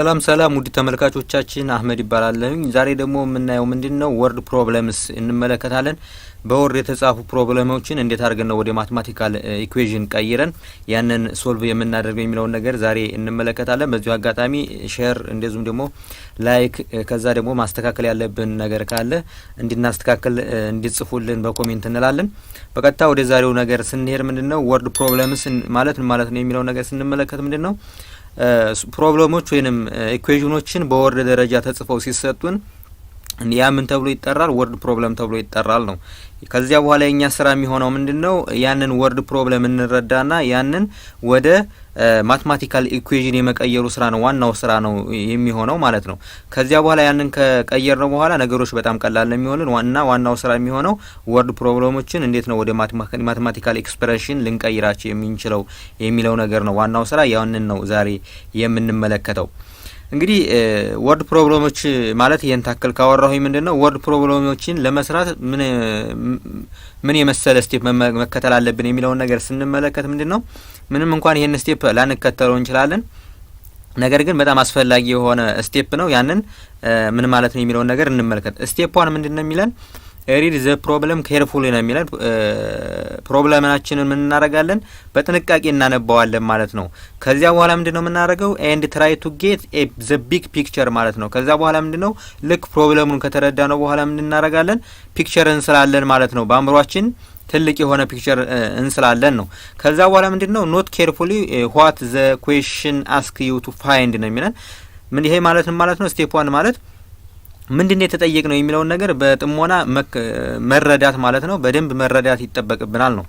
ሰላም ሰላም ውድ ተመልካቾቻችን፣ አህመድ ይባላለሁኝ። ዛሬ ደግሞ የምናየው ምንድን ነው? Word problems እንመለከታለን። በ word የተጻፉ problem ኦችን እንዴት አድርገን ነው ወደ mathematical equation ቀይረን ያንን solve የምናደርገው የሚለውን ነገር ዛሬ እንመለከታለን። በዚሁ አጋጣሚ share፣ እንደዚሁም ደግሞ like፣ ከዛ ደግሞ ማስተካከል ያለብን ነገር ካለ እንድናስተካክል እንዲጽፉልን በ comment እንላለን። በቀጥታ ወደ ዛሬው ነገር ስንሄድ ምንድን ነው word problems ማለት ምን ማለት ነው የሚለው ነገር ስንመለከት፣ ምንድን ነው problem ኦች ወይንም equation ኦችን በ word ደረጃ ተጽፈው ሲሰጡን ያ ምን ተብሎ ይጠራል? Word problem ተብሎ ይጠራል ነው። ከዚያ በኋላ የኛ ስራ የሚሆነው ምንድነው? ያንን word problem እንረዳና ያንን ወደ mathematical equation የመቀየሩ ስራ ነው፣ ዋናው ስራ ነው የሚሆነው ማለት ነው። ከዚያ በኋላ ያንን ከቀየርነው በኋላ ነገሮች በጣም ቀላል ነው የሚሆኑልን። ዋናው ስራ የሚሆነው word problem ኦችን እንዴት ነው ወደ mathematical expression ልንቀይራቸው የምንችለው የሚለው ነገር ነው ዋናው ስራ። ያንን ነው ዛሬ የምንመለከተው። እንግዲህ word problem ኦች ማለት ይህን ታክል ካወራሁኝ፣ ምንድን ነው word problem ኦችን ለመስራት ምን ምን የመሰለ step መከተል አለብን የሚለውን ነገር ስንመለከት፣ ምንድን ነው ምንም እንኳን ይህን step ላንከተለው እንችላለን፣ ነገር ግን በጣም አስፈላጊ የሆነ step ነው። ያንን ምን ማለት ነው የሚለውን ነገር እንመልከት። Step one ምንድን ነው የሚለን? Read the problem carefully ነው የሚለን። Problem ኣችንን ምን እናደርጋለን? በጥንቃቄ እናነባዋለን ማለት ነው። ከዚያ በኋላ ምንድን ነው የምናደርገው? And try to get the big picture ማለት ነው። ከዚያ በኋላ ምንድን ነው ልክ problem ኡን ከተረዳነው በኋላ ምን እናደርጋለን? Picture እንስላለን ማለት ነው። በአእምሯችን ትልቅ የሆነ picture እንስላለን ነው። ከዛ በኋላ ምንድን ነው note carefully what the question ask you to find ነው የሚለን። ምን ይሄ ማለት ነው? Step one ማለት ምንድን ነው የተጠየቅነው የሚለውን ነገር በጥሞና መረዳት ማለት ነው። በደንብ መረዳት ይጠበቅብናል ነው።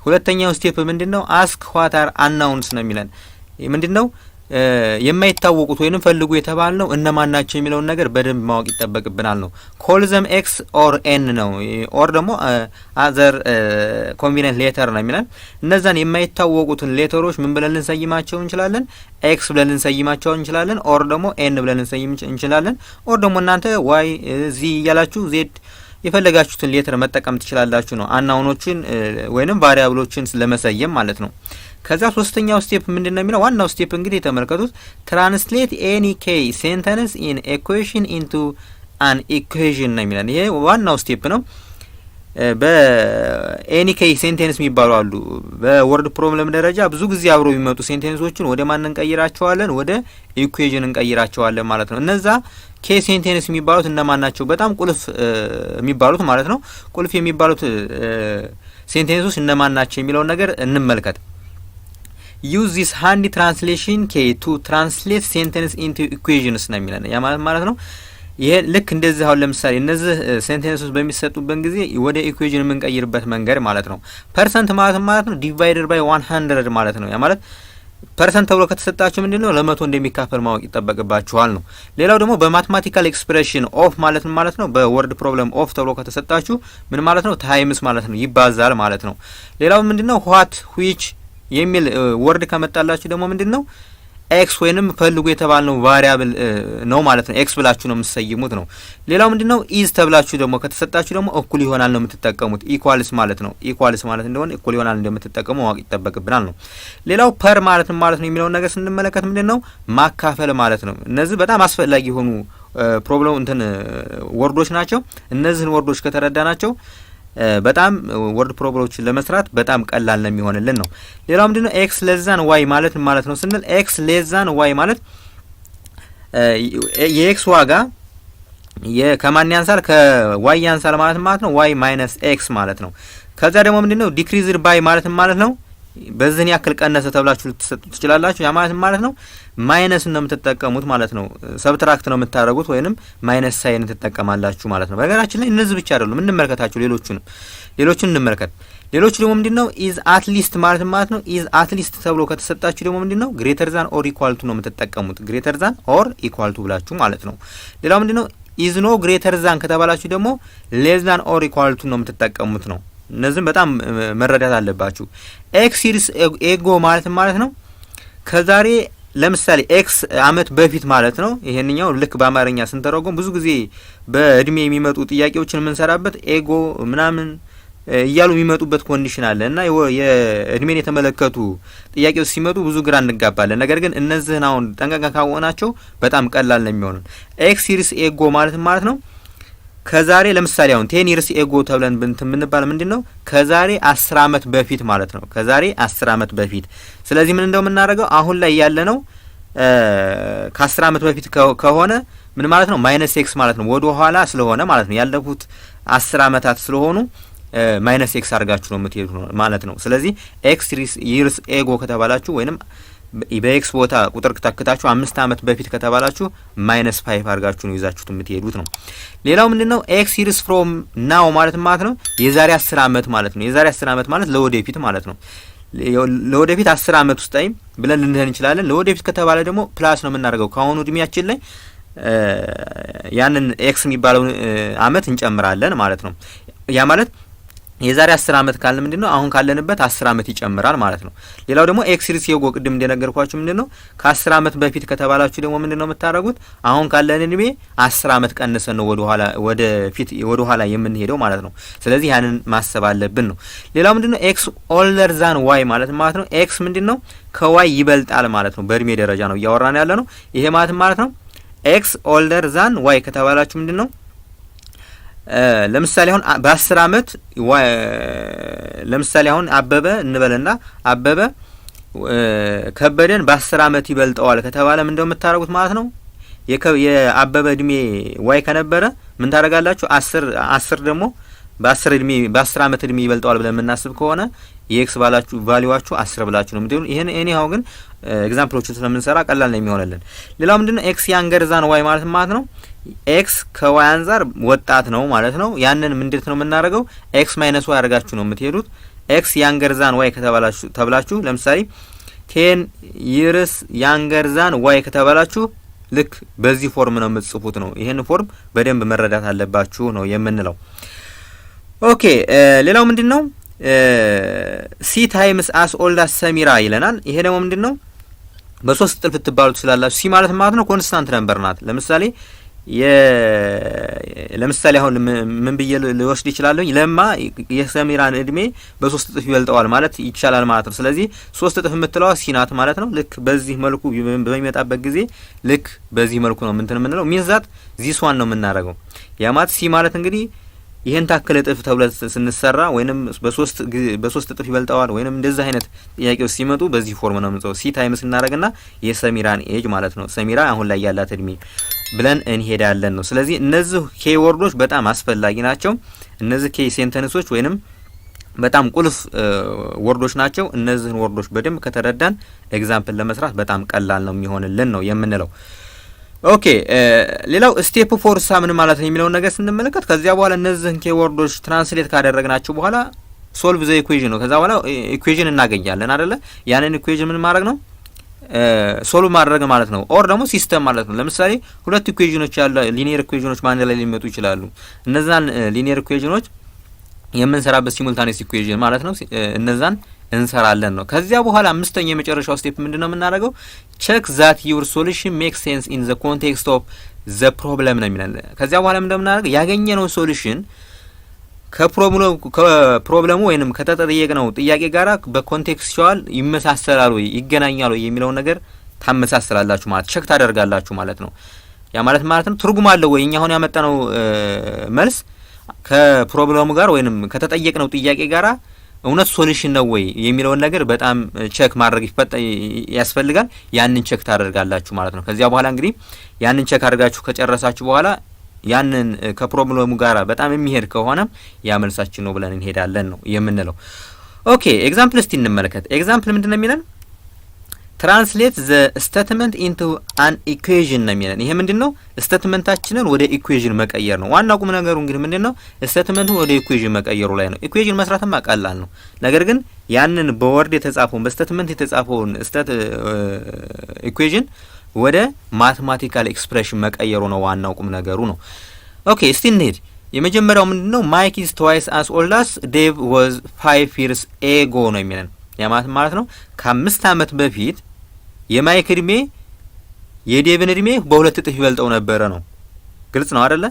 ሁለተኛው step ምንድን ነው? Ask what are unknowns ነው የሚለን። ምንድን ነው የማይታወቁት ወይንም ፈልጉ የተባልነው እነማን ናቸው የሚለውን ነገር በደንብ ማወቅ ይጠበቅብናል ነው። Call them x or n ነው or ደግሞ other convenient letter ነው የሚለን። እነዛን የማይታወቁትን letter ኦች ምን ብለን ልንሰይማቸው እንችላለን? X ብለን ልንሰይማቸው እንችላለን። Or ደግሞ n ብለን ልንሰይም እንችላለን። Or ደግሞ እናንተ Y፣ Z እያላችሁ፣ Z የፈለጋችሁትን letter መጠቀም ትችላላችሁ ነው። Unknown ኦችን ወይንም variable ኦችን ለመሰየም ማለት ነው። ከዛ ሶስተኛው step ምንድን ነው የሚለው፣ ዋናው step እንግዲህ የተመልከቱት፣ translate any key sentence in a question into an equation ነው የሚለን። ይሄ ዋናው step ነው። በ any key sentence የሚባሉ አሉ። በ word problem ደረጃ ብዙ ጊዜ አብረው የሚመጡ sentence ኦችን ወደ ማን እንቀይራቸዋለን? ወደ equation እንቀይራቸዋለን ማለት ነው። እነዛ key sentence የሚባሉት እነማን ናቸው? በጣም ቁልፍ የሚባሉት ማለት ነው። ቁልፍ የሚባሉት sentence ኦች እነማን ናቸው የሚለውን ነገር እንመልከት። Use this handy translation key to translate sentence into equations ነው የሚለን። ያ ማለት ነው ይሄ ልክ እንደዚህ አሁን ለምሳሌ እነዚህ sentence ኦች በሚሰጡበት ጊዜ ወደ equation የምንቀይርበት መንገድ ማለት ነው። Percent ማለት ነው divided by 100 ማለት ነው። ያ ማለት percent ተብሎ ከተሰጣችሁ ምንድን ነው ለ100 እንደሚካፈል ማወቅ ይጠበቅባችኋል ነው። ሌላው ደግሞ በ mathematical expression of ማለት ምን ማለት ነው? በ word problem of ተብሎ ከተሰጣችሁ ምን ማለት ነው? Times ማለት ነው፣ ይባዛል ማለት ነው። ሌላው ምንድን ነው? What፣ which የሚል word ከመጣላችሁ ደግሞ ምንድን ነው? X ወይንም ፈልጉ የተባልነው variable ነው ማለት ነው። X ብላችሁ ነው የምትሰይሙት ነው። ሌላው ምንድነው? Is ተብላችሁ ደግሞ ከተሰጣችሁ ደግሞ እኩል ይሆናል ነው የምትጠቀሙት። Equals ማለት ነው። Equals ማለት እንደሆነ፣ እኩል ይሆናል እንደምትጠቀሙ ማወቅ ይጠበቅብናል ነው። ሌላው per ማለት ነው የሚለውን ነገር ስንመለከት ምንድን ነው? ማካፈል ማለት ነው። እነዚህ በጣም አስፈላጊ የሆኑ problem እንትን word ኦች ናቸው። እነዚህን word ኦች ከተረዳናቸው በጣም word problem ኦችን ለመስራት በጣም ቀላል ነው የሚሆንልን ነው። ሌላው ምንድነው? X less than y ማለት ማለት ነው ስንል፣ x less than y ማለት የ x ዋጋ ከማን ያንሳል? ከ y ያንሳል ማለት ነው። y minus x ማለት ነው። ከዛ ደግሞ ምንድነው decreased by ማለት ነው። በዚህን ያክል ቀነሰ ተብላችሁ ልትሰጡ ትችላላችሁ። ያ ማለት ነው minus ነው የምትጠቀሙት ማለት ነው። Subtract ነው የምታደርጉት ወይንም minus sign ትጠቀማላችሁ ማለት ነው። በነገራችን ላይ እነዚህ ብቻ አይደሉም፣ እንመልከታቸው። ሌሎቹን እንመልከት። ሌሎቹ ደግሞ ምንድነው is at least ማለት ነው። Is at least ተብሎ ከተሰጣችሁ ደግሞ ምንድነው greater than or equal to ነው የምትጠቀሙት። Greater than or equal to ብላችሁ ማለት ነው። ሌላው ምንድነው is no greater than ከተባላችሁ ደግሞ less than or equal to ነው የምትጠቀሙት ነው። እነዚህም በጣም መረዳት አለባችሁ። X years ago ማለት ነው ከዛሬ ለምሳሌ x አመት በፊት ማለት ነው። ይሄንኛው ልክ በአማርኛ ስንተረጎም ብዙ ጊዜ በእድሜ የሚመጡ ጥያቄዎችን የምንሰራበት ago ምናምን እያሉ የሚመጡበት condition አለ እና የእድሜን የተመለከቱ ጥያቄዎች ሲመጡ ብዙ ግራ እንጋባለን። ነገር ግን እነዚህን አሁን ጠንቅቀን ካወቅናቸው በጣም ቀላል ነው የሚሆኑን። x years ago ማለት ማለት ነው ከዛሬ ለምሳሌ አሁን 10 years ago ተብለን ብንት የምንባል ምንድን ነው? ከዛሬ 10 አመት በፊት ማለት ነው። ከዛሬ 10 አመት በፊት። ስለዚህ ምን እንደው የምናደርገው አሁን ላይ ያለ ነው ከ10 አመት በፊት ከሆነ ምን ማለት ነው? Minus x ማለት ነው። ወደ ኋላ ስለሆነ ማለት ነው፣ ያለፉት 10 አመታት ስለሆኑ minus x አድርጋችሁ ነው የምትሄዱት ማለት ነው። ስለዚህ x years ago ከተባላችሁ ወይንም በ x ቦታ ቁጥር ተክታችሁ 5 አመት በፊት ከተባላችሁ minus 5 አድርጋችሁ ነው ይዛችሁት የምትሄዱት ነው። ሌላው ምንድነው? X years from now ማለት ማለት ነው የዛሬ 10 አመት ማለት ነው። የዛሬ 10 አመት ማለት ለወደፊት ማለት ነው። ለወደፊት 10 አመት ውስጥ ላይ ብለን ልንሄድ እንችላለን። ለወደፊት ከተባለ ደግሞ plus ነው የምናደርገው፣ ከአሁኑ እድሜያችን ላይ ያንን x የሚባለውን አመት እንጨምራለን ማለት ነው። ያ ማለት የዛሬ 10 አመት ካልን ምንድነው አሁን ካለንበት 10 አመት ይጨምራል ማለት ነው። ሌላው ደግሞ x years ago ቅድም እንደነገርኳችሁ ምንድነው ከ10 አመት በፊት ከተባላችሁ ደግሞ ምንድነው የምታደርጉት? አሁን ካለን እድሜ 10 አመት ቀንሰን ነው ወደ ኋላ ወደ ፊት ወደ ኋላ የምንሄደው ማለት ነው። ስለዚህ ያንን ማሰብ አለብን ነው። ሌላው ምንድነው x older than y ማለት ማለት ነው x ምንድነው ከ y ይበልጣል ማለት ነው። በእድሜ ደረጃ ነው እያወራን ያለ ነው። ይሄ ማለት ማለት ነው x older than y ከተባላችሁ ምንድነው ለምሳሌ አሁን በ10 አመት ለምሳሌ አሁን አበበ እንበልና አበበ ከበደን በ10 አመት ይበልጠዋል ከተባለ ምንድነው የምታደርጉት ማለት ነው? የአበበ እድሜ y ከነበረ ምን ታደርጋላችሁ? አስር አስር ደግሞ በ10 እድሜ በ10 አመት እድሜ ይበልጠዋል ብለን የምናስብ ከሆነ የ x ባላችሁ value ዋችሁ 10 ብላችሁ ነው የምትሄዱ። ይሄን anyhow ግን example ኦችን ስለምንሰራ ቀላል ነው የሚሆንልን። ሌላው ምንድነው x younger than y ማለት ማለት ነው x ከ y አንጻር ወጣት ነው ማለት ነው። ያንን ምንድን ነው የምናደርገው? X minus y አድርጋችሁ ነው የምትሄዱት። X younger than y ከተባላችሁ ተብላችሁ ለምሳሌ 10 years younger than y ከተባላችሁ ልክ በዚህ form ነው የምትጽፉት ነው። ይህን form በደንብ መረዳት አለባችሁ ነው የምንለው። Okay፣ ሌላው ምንድን ነው C times as old as ሰሚራ ይለናል። ይሄ ደግሞ ምንድን ነው በሶስት እጥፍ ልትባሉ ትችላላችሁ። C ማለት ማለት ነው constant number ናት። ለምሳሌ አሁን ምን ብዬ ልወስድ ይችላለሁ? ለማ የሰሚራን እድሜ በሶስት እጥፍ ይበልጠዋል ማለት ይቻላል ማለት ነው። ስለዚህ ሶስት እጥፍ የምትለዋ C ናት ማለት ነው። ልክ በዚህ መልኩ በሚመጣበት ጊዜ ልክ በዚህ መልኩ ነው ምንትን የምንለው፣ means that this one ነው የምናደርገው። ያ ማለት C ማለት እንግዲህ ይህን ታክል እጥፍ ተብለ ስንሰራ ወይንም በሶስት እጥፍ ይበልጠዋል ወይንም እንደዚህ አይነት ጥያቄዎች ሲመጡ በዚህ form ነው የምንጽፈው። C times እናደርግና የሰሚራን age ማለት ነው፣ ሰሚራ አሁን ላይ ያላት እድሜ ብለን እንሄዳለን ነው። ስለዚህ እነዚህ key word ኦች በጣም አስፈላጊ ናቸው። እነዚህ key sentence ኦች ወይንም በጣም ቁልፍ word ኦች ናቸው። እነዚህን word ኦች በደንብ ከተረዳን example ለመስራት በጣም ቀላል ነው የሚሆንልን ነው የምንለው። Okay፣ ሌላው step four ሳ ምን ማለት ነው የሚለውን ነገር ስንመለከት ከዚያ በኋላ እነዚህን key word ኦች translate ካደረግናቸው በኋላ solve the equation ነው። ከዛ በኋላ equation እናገኛለን አይደለ? ያንን equation ምን ማድረግ ነው? Solve ማድረግ ማለት ነው። Or ደግሞ system ማለት ነው። ለምሳሌ ሁለት equation ኖች ያሉ linear equation ኖች በአንድ ላይ ሊመጡ ይችላሉ። እነዛን linear equation ኖች የምንሰራበት simultaneous equation ማለት ነው። እነዛን እንሰራለን ነው። ከዚያ በኋላ አምስተኛ የመጨረሻው step ምንድነው የምናደርገው? Check that your solution make sense in the context of the problem ነው የሚለን። ከዚያ በኋላ ምንድነው የምናደርገው? ያገኘነው solution ከ problem ኡ ወይንም ከተጠየቅነው ጥያቄ ጋራ በ contextual ይመሳሰላል ወይ ይገናኛል ወይ የሚለውን ነገር ታመሳስላላችሁ ማለት check ታደርጋላችሁ ማለት ነው። ያ ማለት ማለት ነው ትርጉም አለው ወይ እኛ አሁን ያመጣነው መልስ ከ problem ኡ ጋር ወይንም ከተጠየቅነው ጥያቄ ጋራ እውነት solution ነው ወይ የሚለውን ነገር በጣም check ማድረግ ያስፈልጋል። ያንን check ታደርጋላችሁ ማለት ነው። ከዚያ በኋላ እንግዲህ ያንን check አድርጋችሁ ከጨረሳችሁ በኋላ ያንን ከ problem ኡ ጋራ በጣም የሚሄድ ከሆነ ያ መልሳችን ነው ብለን እንሄዳለን ነው የምንለው። Okay፣ example እስቲ እንመለከት። Example ምንድን ነው የሚለን? Translate the statement into an equation ነው የሚለን። ይሄ ምንድን ነው? Statement ኣችንን ወደ equation መቀየር ነው። ዋናው ቁም ነገሩ እንግዲህ ምንድን ነው? Statement ኡን ወደ equation መቀየሩ ላይ ነው። Equation መስራትማ ቀላል ነው። ነገር ግን ያንን በ word የተጻፈውን በ statement የተጻፈውን state equation ወደ mathematical expression መቀየሩ ነው ዋናው ቁም ነገሩ ነው። Okay፣ እስቲ እንሂድ። የመጀመሪያው ምንድን ነው? Mike is twice as old as Dave was 5 years ago ነው የሚለን። ያ ማለት ማለት ነው ከ5 አመት በፊት የማይክ እድሜ የዴቭን እድሜ በሁለት እጥፍ ይበልጠው ነበረ ነው። ግልጽ ነው አይደለ?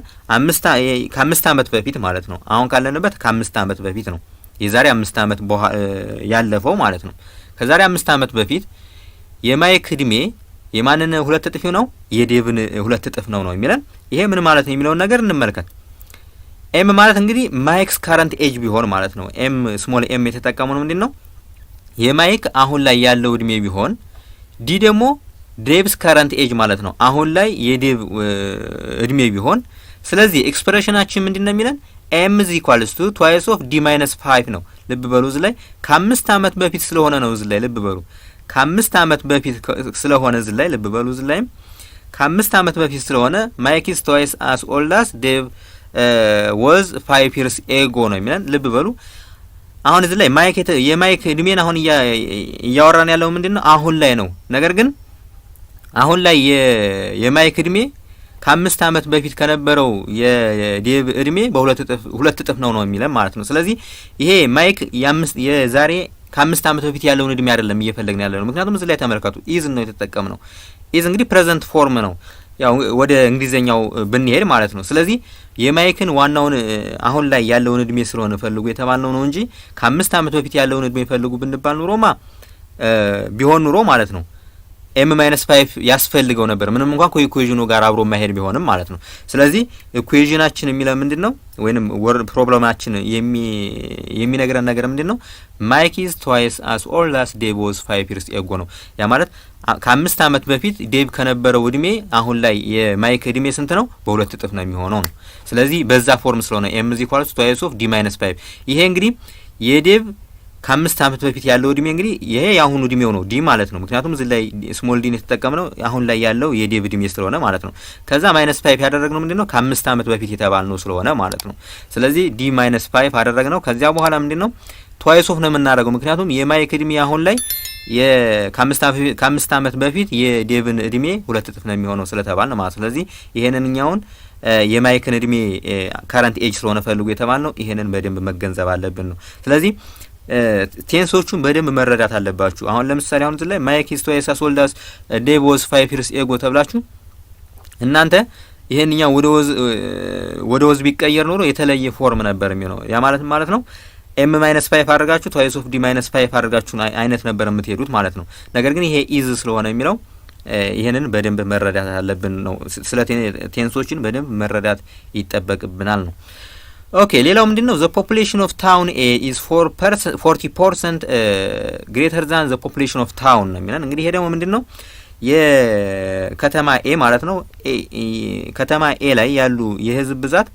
ከ5 አመት በፊት ማለት ነው። አሁን ካለንበት ከ5 አመት በፊት ነው። የዛሬ 5 አመት ያለፈው ማለት ነው። ከዛሬ 5 አመት በፊት የማይክ እድሜ የማንን 2 እጥፍ ነው? የዴቭን 2 እጥፍ ነው ነው የሚለን። ይሄ ምን ማለት ነው የሚለውን ነገር እንመልከት። M ማለት እንግዲህ Mike's current age ቢሆን ማለት ነው። M small m የተጠቀመው ነው ምንድን ነው? የማይክ አሁን ላይ ያለው እድሜ ቢሆን፣ D ደግሞ Dave's current age ማለት ነው። አሁን ላይ የዴቭ እድሜ ቢሆን፣ ስለዚህ expression ኣችን ምንድን ነው የሚለን? M is equals to twice of D minus five ነው። ልብ በሉ፣ እዚህ ላይ ከ5 አመት በፊት ስለሆነ ነው። እዚህ ላይ ልብ በሉ፣ ከ5 አመት በፊት ስለሆነ፣ እዚህ ላይ ልብ በሉ፣ እዚህ ላይም ከ5 አመት በፊት ስለሆነ Mike is twice as old as Dave was 5 years ago ነው የሚለን። ልብ በሉ፣ አሁን እዚህ ላይ ማይክ የማይክ እድሜን አሁን እያወራን ያለው ምንድን ነው? አሁን ላይ ነው። ነገር ግን አሁን ላይ የማይክ እድሜ ከ5 አመት በፊት ከነበረው የዴቭ እድሜ በሁለት እጥፍ 2 እጥፍ ነው ነው የሚለን ማለት ነው። ስለዚህ ይሄ ማይክ የአምስት የዛሬ ከ5 አመት በፊት ያለውን እድሜ አይደለም እየፈለግን ያለ ነው። ምክንያቱም እዚህ ላይ ተመልከቱ፣ is ነው የተጠቀምነው። Is እንግዲህ present form ነው፣ ያው ወደ እንግሊዘኛው ብንሄድ ማለት ነው። ስለዚህ የማይክን ዋናውን አሁን ላይ ያለውን እድሜ ስለሆነ ፈልጉ የተባልነው ነው እንጂ ከ5 አመት በፊት ያለውን እድሜ ፈልጉ ብንባል ኑሮማ ቢሆን ኑሮ ማለት ነው M minus five ያስፈልገው ነበር፣ ምንም እንኳን ከ equation ኑ ጋር አብሮ የማይሄድ ቢሆንም ማለት ነው። ስለዚህ equation ኣችን የሚለው ምንድን ነው? ወይንም word problem ኣችን የሚነግረን ነገር ምንድን ነው? Mike is twice as old as Dave was 5 years ago ነው። ያ ማለት ከ5 አመት በፊት ዴቭ ከነበረው እድሜ አሁን ላይ የማይክ እድሜ ስንት ነው? በ2 እጥፍ ነው የሚሆነው ነው። ስለዚህ በዛ form ስለሆነ M is equals twice of D minus five። ይሄ እንግዲህ የዴቭ ከ5 አመት በፊት ያለው እድሜ፣ እንግዲህ ይሄ የአሁኑ እድሜው ነው D ማለት ነው። ምክንያቱም እዚህ ላይ small d ን የተጠቀምነው አሁን ላይ ያለው የዴቭ እድሜ ስለሆነ ማለት ነው። ከዛ minus five ያደረግነው ምንድነው? ከ5 አመት በፊት የተባልነው ስለሆነ ማለት ነው። ስለዚህ D minus five አደረግነው። ከዚያ በኋላ ምንድነው? Twice of ነው የምናደርገው። ምክንያቱም የማይክ እድሜ አሁን ላይ ከ5 አመት በፊት የዴቭን እድሜ 2 እጥፍ ነው የሚሆነው ስለተባልን ማለት። ስለዚህ ይሄንንኛውን የማይክን እድሜ current age ስለሆነ ፈልጉ የተባልነው ይሄንን በደንብ መገንዘብ አለብን ነው። ስለዚህ tense ኦቹን በደንብ መረዳት አለባችሁ። አሁን ለምሳሌ አሁን ላይ Mike is twice as old as Dave was 5 years ago ተብላችሁ እናንተ ይሄንኛው ወደ was ቢቀየር ኖሮ የተለየ form ነበር የሚሆነው። ያ ማለት ማለት ነው M minus five አድርጋችሁ twice of D minus five አድርጋችሁ አይነት ነበር የምትሄዱት ማለት ነው። ነገር ግን ይሄ is ስለሆነ የሚለው ይሄንን በደንብ መረዳት አለብን ነው። ስለ tense ኦችን በደንብ መረዳት ይጠበቅብናል ነው። Okay፣ ሌላው ምንድን ነው? The population of town A is 40% greater than the population of town ነው የሚለን። እንግዲህ ይሄ ደግሞ ምንድን ነው? የከተማ A ማለት ነው። ከተማ A ላይ ያሉ የህዝብ ብዛት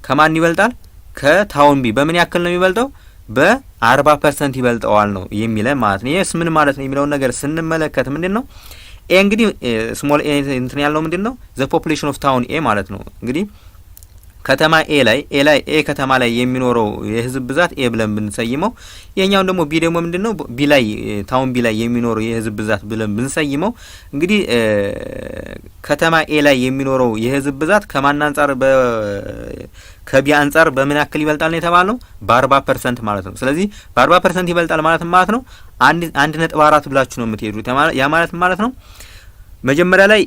ከማን ይበልጣል? ከ town B በምን ያክል ነው የሚበልጠው? በ40% ይበልጠዋል ነው የሚለን ማለት ነው። ይህስ ምን ማለት ነው የሚለውን ነገር ስንመለከት ምንድን ነው? A እንግዲህ small a እንትን ያልነው ምንድን ነው? The population of town A ማለት ነው። እንግዲህ ከተማ A ላይ A ከተማ ላይ የሚኖረው የህዝብ ብዛት A ብለን ብንሰይመው፣ ይሄኛውን ደግሞ B ደግሞ ምንድን ነው? B ላይ town B ላይ የሚኖረው የህዝብ ብዛት ብለን ብንሰይመው፣ እንግዲህ ከተማ A ላይ የሚኖረው የህዝብ ብዛት ከማን አንጻር፣ ከ B አንጻር በምን ያክል ይበልጣል ነው የተባለው? በ40% ማለት ነው። ስለዚህ በ40% ይበልጣል ማለት ማለት ነው 1.4 ብላችሁ ነው የምትሄዱት። ያ ማለት ማለት ነው መጀመሪያ ላይ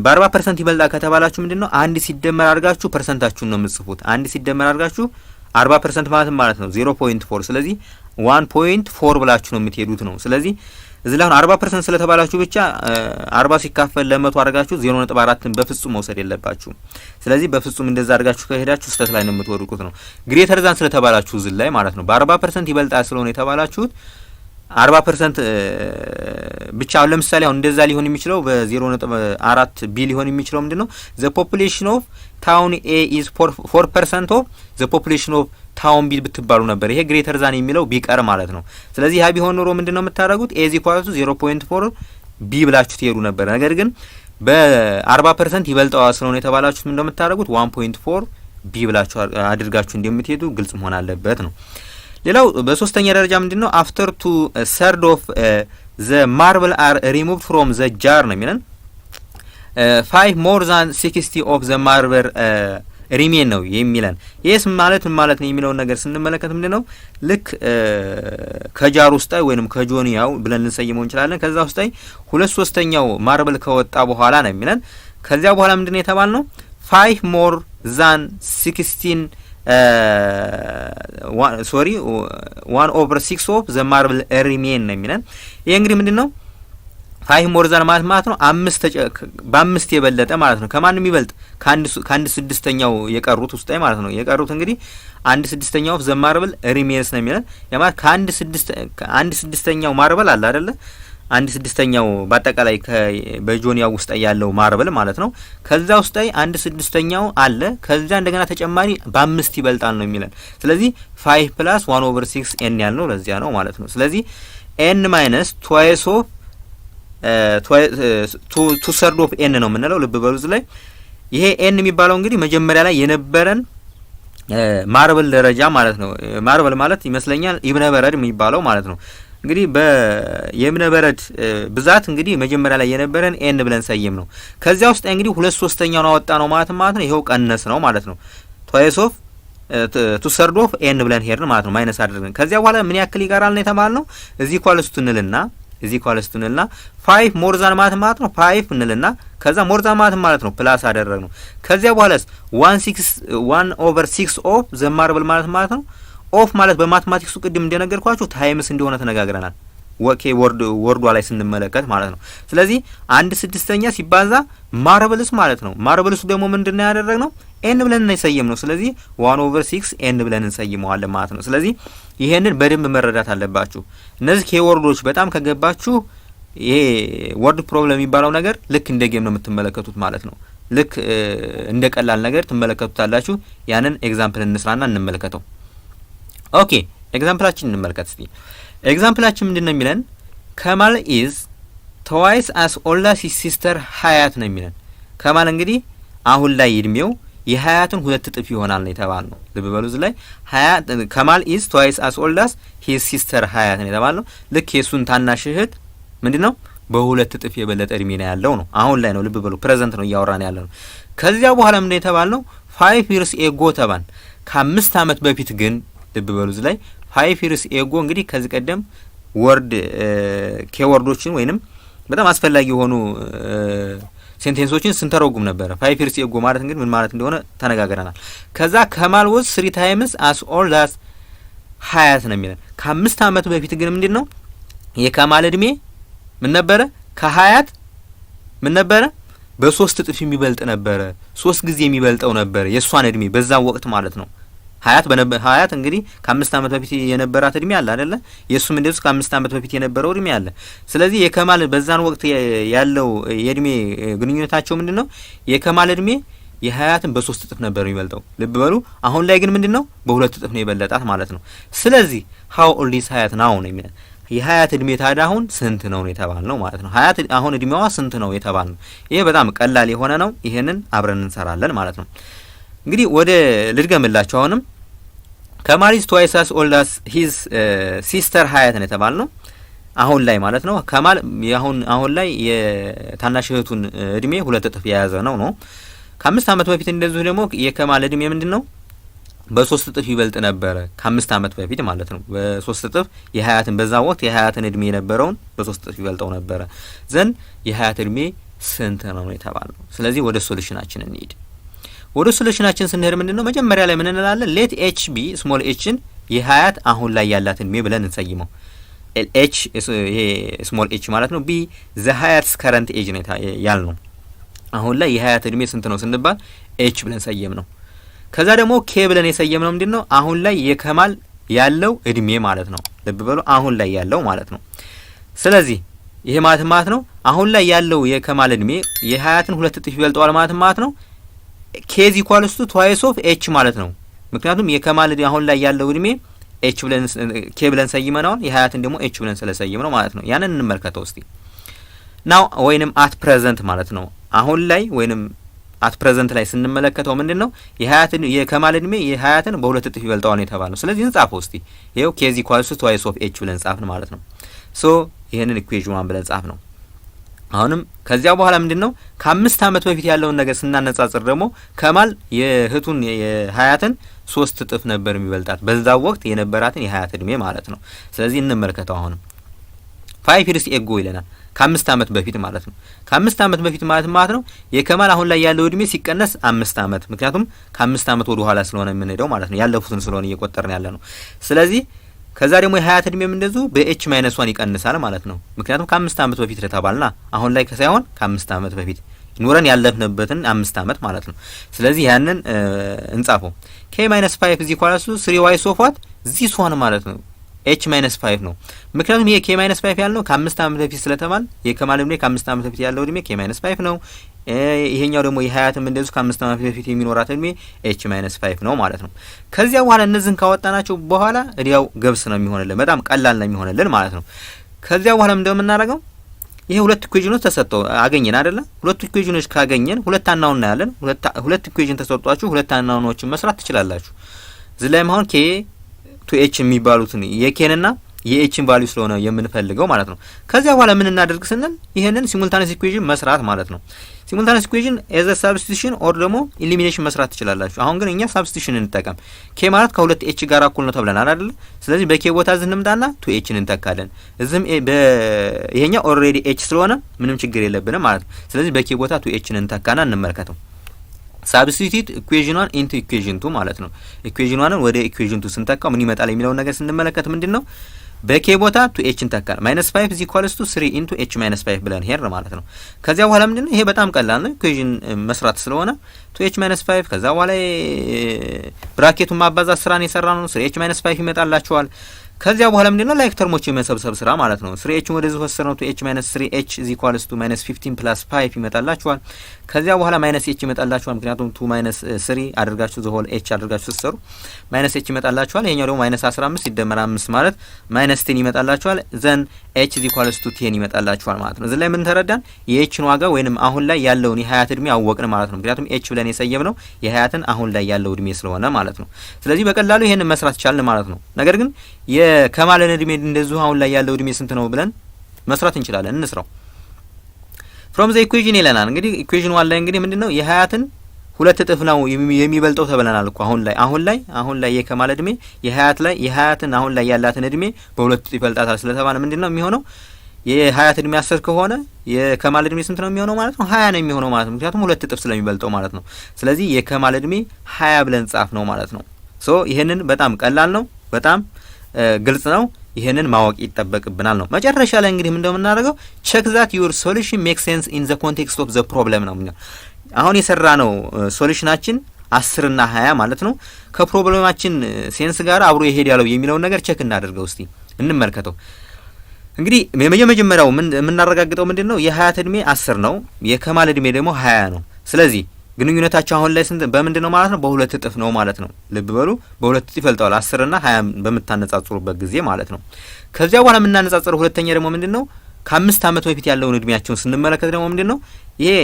በ40% ይበልጣል ከተባላችሁ ምንድን ነው? አንድ ሲደመር አድርጋችሁ percent ኣችሁን ነው የምትጽፉት። አንድ ሲደመር አድርጋችሁ 40% ማለት ማለት ነው 0.4። ስለዚህ 1.4 ብላችሁ ነው የምትሄዱት ነው። ስለዚህ እዚህ ላይ አሁን 40% ስለተባላችሁ ብቻ 40 ሲካፈል ለ100 አድርጋችሁ 0.4ን በፍጹም መውሰድ የለባችሁም። ስለዚህ በፍጹም እንደዛ አድርጋችሁ ከሄዳችሁ ስህተት ላይ ነው የምትወድቁት ነው። Greater than ስለተባላችሁ እዚህ ላይ ማለት ነው በ40% ይበልጣል ስለሆነ የተባላችሁት 40% ብቻ። አሁን ለምሳሌ አሁን እንደዛ ሊሆን የሚችለው በ0.4 B ሊሆን የሚችለው ምንድን ነው? The population of town A is 4% of the population of town B ብትባሉ ነበር ይሄ greater than የሚለው ቢቀር ማለት ነው። ስለዚህ ያ ቢሆን ኖሮ ምንድን ነው የምታደርጉት? A is equal to 0.4 B ብላችሁ ትሄዱ ነበር። ነገር ግን በ40% ይበልጠዋል ስለሆነ የተባላችሁት ምንድን ነው የምታደርጉት? 1.4 B ብላችሁ አድርጋችሁ እንደምትሄዱ ግልጽ መሆን አለበት ነው። ሌላው በሶስተኛ ደረጃ ምንድን ነው? አፍተር ቱ ሰርድ ኦፍ ዘ ማርብል አር ሪሙቭድ ፍሮም ዘ ጃር ነው የሚለን፣ five more than 60 of the marble remain ነው የሚለን። ይህስ ማለት ምን ማለት ነው የሚለውን ነገር ስንመለከት ምንድን ነው? ልክ ከ jar ውስጥ ወይንም ከጆንያው ብለን ልንሰይመው እንችላለን። ከዛ ውስጥ 2/3ኛው marble ከወጣ በኋላ ነው የሚለን። ከዚያ በኋላ ምንድን ነው የተባልነው? Five more than 16, sorry, 1/6 of the marble remain ነው የሚለን። ይሄ እንግዲህ ምንድን ነው? Five more than ማለት ነው አምስት በአምስት የበለጠ ማለት ነው። ከማን የሚበልጥ? ከአንድ ስድስተኛው የቀሩት ውስጥ ማለት ነው። የቀሩት እንግዲህ አንድ ስድስተኛው of the marble remains ነው የሚለን። ያ ማለት ከአንድ ስድስተኛው marble አለ አይደለ? አንድ ስድስተኛው በአጠቃላይ በጆንያው ውስጥ ያለው marble ማለት ነው። ከዛ ውስጥ አንድ ስድስተኛው አለ። ከዛ እንደገና ተጨማሪ በአምስት ይበልጣል ነው የሚለን። ስለዚህ 5 plus 1/6 n ያልነው ለዚያ ነው ማለት ነው። ስለዚህ n minus twice of two third of n ነው የምንለው። ልብ በሉ እዚህ ላይ ይሄ n የሚባለው እንግዲህ መጀመሪያ ላይ የነበረን marble ደረጃ ማለት ነው። Marble ማለት ይመስለኛል ኢብነ በረድ የሚባለው ማለት ነው። እንግዲህ የእብነ በረድ ብዛት እንግዲህ መጀመሪያ ላይ የነበረን n ብለን ሰየምነው። ከዚያ ውስጥ እንግዲህ ሁለት ሶስተኛውን አወጣነው ማለት ነው። ይኸው ቀነስነው ማለት ነው። Twice of two third of n ብለን ሄድን ማለት ነው። Minus አድርገን ከዚያ በኋላ ምን ያክል ይቀራል ነው የተባልነው። እዚህ equals to እንልና five more than ማለት ነው five እንልና ከዛ more than ማለት ነው plus አደረግነው። ከዚያ በኋላስ 1/6 of the marble ማለት ነው። Of ማለት በ mathematics ኡ ቅድም እንደነገርኳችሁ times እንደሆነ ተነጋግረናል። Okay, word word ኧ ላይ ስንመለከት ማለት ነው። ስለዚህ አንድ ስድስተኛ ሲባዛ marbles ማለት ነው። Marbles ኡ ደግሞ ምንድነው ያደረግነው? N ብለን እንሰይም ነው። ስለዚህ 1/6 n ብለን እንሰይመዋለን ማለት ነው። ስለዚህ ይሄንን በደንብ መረዳት አለባችሁ። እነዚህ keyword ኦች በጣም ከገባችሁ ይሄ word problem የሚባለው ነገር ልክ እንደ game ነው የምትመለከቱት ማለት ነው። ልክ እንደ ቀላል ነገር ትመለከቱታላችሁ። ያንን example እንስራና እንመልከተው። Okay, example ኣችን እንመልከት እስቲ። Example ኣችን ምንድን ነው የሚለን? ከማል is twice as old as his sister ሀያት ነው የሚለን። ከማል እንግዲህ አሁን ላይ እድሜው የሀያትን ሁለት እጥፍ ይሆናል ነው የተባልነው። ልብ በሉ እዚህ ላይ ሀያት ከማል is twice as old as his sister ሀያት ነው የተባልነው። ልክ የእሱን ታናሽ እህት ምንድን ነው በሁለት እጥፍ የበለጠ እድሜ ነው ያለው ነው። አሁን ላይ ነው፣ ልብ በሉ፣ present ነው እያወራን ያለ ነው። ከዚያ በኋላ ምንድን ነው የተባልነው? 5 years ago ተባን። ከ5 አመት በፊት ግን፣ ልብ በሉ እዚህ ላይ 5 years ago እንግዲህ ከዚህ ቀደም word keyword ኦችን ወይንም በጣም አስፈላጊ የሆኑ sentence ኦችን ስንተረጉም ነበረ። 5 years ago ማለት እንግዲህ ምን ማለት እንደሆነ ተነጋግረናል። ከዛ ከማል was three times as old as ሀያት ነው የሚለን። ከ5 አመት በፊት ግን ምንድን ነው የከማል እድሜ ምን ነበረ? ከሀያት ምን ነበረ? በሶስት እጥፍ የሚበልጥ ነበረ። ሶስት ጊዜ የሚበልጠው ነበረ የእሷን እድሜ በዛ ወቅት ማለት ነው። ሀያት እንግዲህ ከ5 አመት በፊት የነበራት እድሜ አለ አይደለ? የእሱም እንደዚሁ ከ5 አመት በፊት የነበረው እድሜ አለ። ስለዚህ የከማል በዛን ወቅት ያለው የእድሜ ግንኙነታቸው ምንድን ነው? የከማል እድሜ የሀያትን በሶስት እጥፍ ነበር የሚበልጠው። ልብ በሉ። አሁን ላይ ግን ምንድን ነው? በሁለት እጥፍ ነው የበለጣት ማለት ነው። ስለዚህ how old is ሀያት now ነው የሚለን። የሀያት እድሜ ታዲያ አሁን ስንት ነው ነው የተባልነው ማለት ነው። ሀያት አሁን እድሜዋ ስንት ነው የተባልነው። ይሄ በጣም ቀላል የሆነ ነው። ይሄንን አብረን እንሰራለን ማለት ነው። እንግዲህ ወደ ልድገምላችሁ። አሁንም ከማል is twice as old as his sister ሀያት ነው የተባልነው አሁን ላይ ማለት ነው። ከማል አሁን ላይ የታናሽ እህቱን እድሜ ሁለት እጥፍ የያዘ ነው። ከ5 አመት በፊት እንደዚሁ ደግሞ የከማል እድሜ ምንድን ነው? በሶስት እጥፍ ይበልጥ ነበረ ከ5 አመት በፊት ማለት ነው። በሶስት እጥፍ የሀያትን በዛ ወቅት የሀያትን እድሜ የነበረውን በሶስት እጥፍ ይበልጠው ነበረ። Then የሀያት እድሜ ስንት ነው የተባልነው። ስለዚህ ወደ solution ኣችን እንሂድ። ወደ solution ኣችን ስንሄድ ምንድን ነው መጀመሪያ ላይ ምን እንላለን? Let h be small h ን የሀያት አሁን ላይ ያላት እድሜ ብለን እንሰይመው። h ይሄ small h ማለት ነው። Be the ሀያት's current age ነው ያልነው። አሁን ላይ የሀያት እድሜ ስንት ነው ስንባል h ብለን ሰየምነው። ከዛ ደግሞ k ብለን የሰየምነው ምንድን ነው? አሁን ላይ የከማል ያለው እድሜ ማለት ነው። ልብ በሉ፣ አሁን ላይ ያለው ማለት ነው። ስለዚህ ይሄ ማለት ነው አሁን ላይ ያለው የከማል እድሜ የሀያትን ሁለት እጥፍ ይበልጠዋል ማለት ነው። K is equals to twice of h ማለት ነው። ምክንያቱም የከማል አሁን ላይ ያለው እድሜ h ብለን k ብለን ሰይመነዋል። የሀያትን ደግሞ h ብለን ስለሰየምነው ማለት ነው። ያንን እንመልከተው እስቲ። Now ወይንም at present ማለት ነው። አሁን ላይ ወይንም at present ላይ ስንመለከተው ምንድን ነው የሀያትን የከማል እድሜ የሀያትን በሁለት እጥፍ ይበልጠዋል ነው የተባለው። ስለዚህ እንጻፈው እስቲ። ይኸው k is equals to twice of h ብለን ጻፍን ማለት ነው። So ይህንን equation one ብለን ጻፍነው። አሁንም ከዚያ በኋላ ምንድን ነው ከ5 አመት በፊት ያለውን ነገር ስናነጻጽር ደግሞ ከማል የእህቱን የሀያትን ሶስት እጥፍ ነበር የሚበልጣት በዛ ወቅት የነበራትን የሀያት እድሜ ማለት ነው። ስለዚህ እንመልከተው። አሁንም 5 years ago ይለናል። ከ5 አመት በፊት ማለት ነው። ከ5 አመት በፊት ማለት ነው የከማል አሁን ላይ ያለው እድሜ ሲቀነስ 5 አመት፣ ምክንያቱም ከ5 አመት ወደ ኋላ ስለሆነ የምንሄደው ማለት ነው። ያለፉትን ስለሆነ እየቆጠርን ያለ ነው። ስለዚህ ከዛ ደግሞ የሀያት እድሜም እንደዚሁ በ h minus one ይቀንሳል ማለት ነው። ምክንያቱም ከ5 አመት በፊት ለተባልና አሁን ላይ ሳይሆን ከ5 አመት በፊት ኑረን ያለፍንበትን 5 አመት ማለት ነው። ስለዚህ ያንን እንጻፈው። k minus five is equals to three times of what? This one ማለት ነው፣ h minus five ነው። ምክንያቱም ይሄ k minus five ያልነው ከ5 አመት በፊት ስለተባል የከማል እድሜ ከ5 አመት በፊት ያለው እድሜ k minus five ነው። ይሄኛው ደግሞ የሀያትም እንደዚሁ ከ5 አመት በፊት የሚኖራት እድሜ h minus five ነው ማለት ነው። ከዚያ በኋላ እነዚህን ካወጣናቸው በኋላ እዲያው ገብስ ነው የሚሆንልን፣ በጣም ቀላል ነው የሚሆንልን ማለት ነው። ከዚያ በኋላ ምንድነው የምናደርገው? ይሄ ሁለት equation ኖች ተሰጥተው አገኘን አይደለ? ሁለት equation ኖች ካገኘን ሁለት unknown እናያለን። ሁለት equation ተሰጥቷችሁ ሁለት unknown ኖችን መስራት ትችላላችሁ። እዚህ ላይ አሁን k two h የሚባሉትን የ k ንና የ h ን value ስለሆነ የምንፈልገው ማለት ነው። ከዚያ በኋላ ምን እናደርግ ስንል ይህንን simultaneous equation መስራት ማለት ነው። Simultaneous equation as a substitution or ደግሞ elimination መስራት ትችላላችሁ። አሁን ግን እኛ substitution እንጠቀም። k ማለት ከሁለት h ጋር እኩል ነው ተብለናል አይደለ? ስለዚህ በ k ቦታ እዚህ እንምጣና two h ን እንተካለን። እዚህም ይሄኛው already h ስለሆነ ምንም ችግር የለብንም ማለት ነው። ስለዚህ በ k ቦታ two h ን እንተካና እንመልከተው። Substitute equation one into equation two ማለት ነው። Equation one ን ወደ equation two ስንተካው ምን ይመጣል የሚለውን ነገር ስንመለከት ምንድን ነው፣ በ k ቦታ two h እንተካል። Minus five is equals to three into h minus five ብለን ሄድን ማለት ነው። ከዚያ በኋላ ምንድን ነው፣ ይሄ በጣም ቀላል ነው equation መስራት ስለሆነ two h minus five ከዛ በኋላ bracket ኡን ማባዛት ስራን የሰራ ነው። Three h minus five ይመጣላችኋል። ከዚያ በኋላ ምንድነው፣ like term ኦች የመሰብሰብ ስራ ማለት ነው። Three h ን ወደዚህ ወሰድ ነው፣ two h minus three h is equals to minus 15 plus five ይመጣላችኋል። ከዚያ በኋላ minus h ይመጣላችኋል። ምክንያቱም two minus three አድርጋችሁ the whole h አድርጋችሁ ስትሰሩ minus h ይመጣላችኋል። ይሄኛው ደግሞ minus 15 ሲደመር አምስት ማለት minus 10 ይመጣላችኋል። Then h is equals to 10 ይመጣላችኋል ማለት ነው። እዚህ ላይ ምን ተረዳን? የ h ን ዋጋ ወይንም አሁን ላይ ያለውን የሀያት እድሜ አወቅን ማለት ነው። ምክንያቱም h ብለን የሰየምነው የሀያትን አሁን ላይ ያለው እድሜ ስለሆነ ማለት ነው። ስለዚህ በቀላሉ ይሄንን መስራት ቻልን ማለት ነው። ነገር ግን የከማልን እድሜ እንደዚሁ አሁን ላይ ያለው እድሜ ስንት ነው ብለን መስራት እንችላለን። እንስራው። From the equation ይለናል። እንግዲህ equation one ላይ እንግዲህ ምንድነው፣ የሀያትን ሁለት እጥፍ ነው የሚበልጠው ተብለናል እኮ። አሁን ላይ የከማል እድሜ የሀያት ላይ የሀያትን አሁን ላይ ያላትን እድሜ በሁለት እጥፍ ይበልጣታል ስለተባለ ምንድነው የሚሆነው? የሀያት እድሜ 10 ከሆነ የከማል እድሜ ስንት ነው የሚሆነው ማለት ነው? 20 ነው የሚሆነው ማለት ነው። ምክንያቱም ሁለት እጥፍ ስለሚበልጠው ማለት ነው። ስለዚህ የከማል እድሜ 20 ብለን ጻፍነው ማለት ነው። So ይሄንን በጣም ቀላል ነው፣ በጣም ግልጽ ነው። ይሄንን ማወቅ ይጠበቅብናል ነው። መጨረሻ ላይ እንግዲህ ምንድነው የምናደርገው? Check that your solution make sense in the context of the problem ነው። አሁን የሰራነው solution ናችን 10 እና 20 ማለት ነው፣ ከ problem ኣችን sense ጋር አብሮ ይሄዳል ወይ የሚለውን ነገር check እናደርገው እስቲ፣ እንመልከተው። እንግዲህ የመጀመሪያው የምናረጋግጠው ምንድን ነው? የሀያት እድሜ 10 ነው፣ የከማል እድሜ ደግሞ 20 ነው። ስለዚህ ግንኙነታቸው አሁን ላይ ስንት በምንድን ነው ማለት ነው? በሁለት እጥፍ ነው ማለት ነው። ልብ በሉ፣ በሁለት እጥፍ ይበልጠዋል 10 እና 20 በምታነጻጽሩበት ጊዜ ማለት ነው። ከዚያ በኋላ የምናነጻጽረው ሁለተኛ ደግሞ ምንድን ነው፣ ከ5 ዓመት በፊት ያለውን እድሜያቸውን ስንመለከት ደግሞ ምንድን ነው፣ ይሄ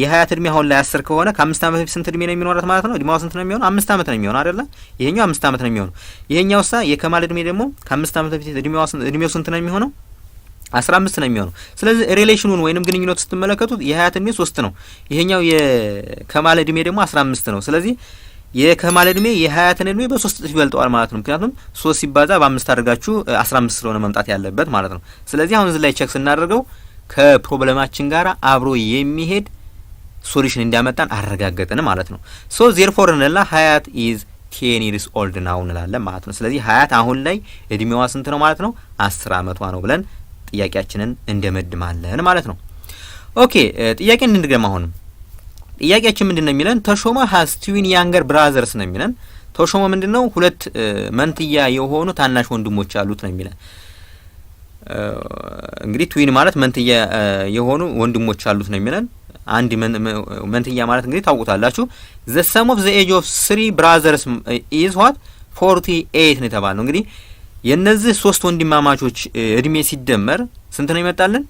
የሀያት እድሜ አሁን ላይ 10 ከሆነ ከ5 ዓመት በፊት ስንት እድሜ ነው የሚኖራት ማለት ነው? እድሜዋ ስንት ነው የሚሆነው? 5 ዓመት ነው የሚሆነው አይደለ? ይሄኛው 5 ዓመት ነው የሚሆነው። ይሄኛው ሳ የከማል እድሜ ደግሞ ከ5 ዓመት በፊት እድሜው ስንት ነው የሚሆነው? 15 ነው የሚሆነው። ስለዚህ relation ኑን ወይንም ግንኙነቱ ስትመለከቱት የሀያት እድሜ 3 ነው። ይሄኛው የከማል እድሜ ደግሞ 15 ነው። ስለዚህ የከማል እድሜ የሀያትን እድሜ በሶስት እጥፍ ይበልጠዋል ማለት ነው። ምክንያቱም ሶስት ሲባዛ በአምስት አድርጋችሁ 15 ስለሆነ መምጣት ያለበት ማለት ነው። ስለዚህ አሁን እዚህ ላይ check ስናደርገው ከ problem ኣችን ጋር አብሮ የሚሄድ solution እንዳመጣን አረጋገጥን ማለት ነው። So therefore እንላ ሀያት is 10 years old now እንላለን ማለት ነው። ስለዚህ ሀያት አሁን ላይ እድሜዋ ስንት ነው ማለት ነው? 10 አመቷ ነው ብለን ጥያቄያችንን እንደመድማለን ማለት ነው። Okay፣ ጥያቄ እንድገም። አሁንም ጥያቄያችን ምንድን ነው የሚለን? ተሾመ has twin younger brothers ነው የሚለን። ተሾመ ምንድን ነው፣ ሁለት መንትያ የሆኑ ታናሽ ወንድሞች አሉት ነው የሚለን። እንግዲህ twin ማለት መንትያ የሆኑ ወንድሞች አሉት ነው የሚለን። አንድ መንትያ ማለት እንግዲህ ታውቁታላችሁ። The sum of the age of three brothers is what? 48 ነው የተባልነው። እንግዲህ የእነዚህ ሶስት ወንድማማቾች እድሜ ሲደመር ስንት ነው ይመጣልን?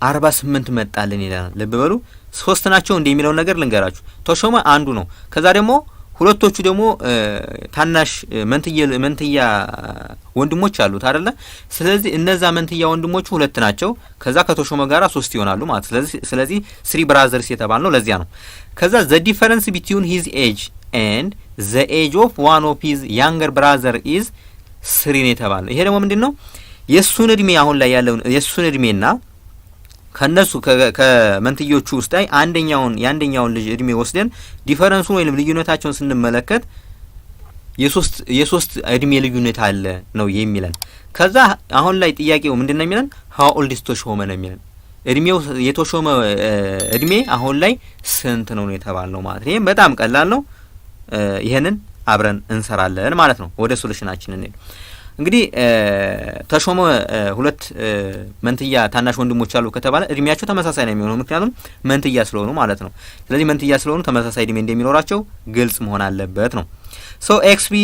48 መጣልን ይለናል። ልብ በሉ፣ ሶስት ናቸው እንደ የሚለውን ነገር ልንገራችሁ። ተሾመ አንዱ ነው። ከዛ ደግሞ ሁለቶቹ ደግሞ ታናሽ መንትያ ወንድሞች አሉት አይደለ? ስለዚህ እነዛ መንትያ ወንድሞቹ ሁለት ናቸው። ከዛ ከተሾመ ጋራ ሶስት ይሆናሉ ማለት። ስለዚህ three brothers የተባልነው ለዚያ ነው። ከዛ the difference between his age and the age of one of his younger brother is three ነው የተባልነው። ይሄ ደግሞ ምንድን ነው? የእሱን እድሜ አሁን ላይ ያለውን የእሱን እድሜና ከነሱ ከመንትዮቹ ውስጥ ላይ አንደኛውን የአንደኛውን ልጅ እድሜ ወስደን difference ኡን ወይም ልዩነታቸውን ስንመለከት የሶስት እድሜ ልዩነት አለ ነው የሚለን። ከዛ አሁን ላይ ጥያቄው ምንድን ነው የሚለን? How old is ተሾመ ነው የሚለን። እድሜው የተሾመ እድሜ አሁን ላይ ስንት ነው ነው የተባልነው ማለት ነው። ይሄም በጣም ቀላል ነው። ይሄንን አብረን እንሰራለን ማለት ነው። ወደ solution ኣችን እንሄድ። እንግዲህ ተሾመ ሁለት መንትያ ታናሽ ወንድሞች አሉ ከተባለ እድሜያቸው ተመሳሳይ ነው የሚሆነው፣ ምክንያቱም መንትያ ስለሆኑ ማለት ነው። ስለዚህ መንትያ ስለሆኑ ተመሳሳይ እድሜ እንደሚኖራቸው ግልጽ መሆን አለበት ነው። So x be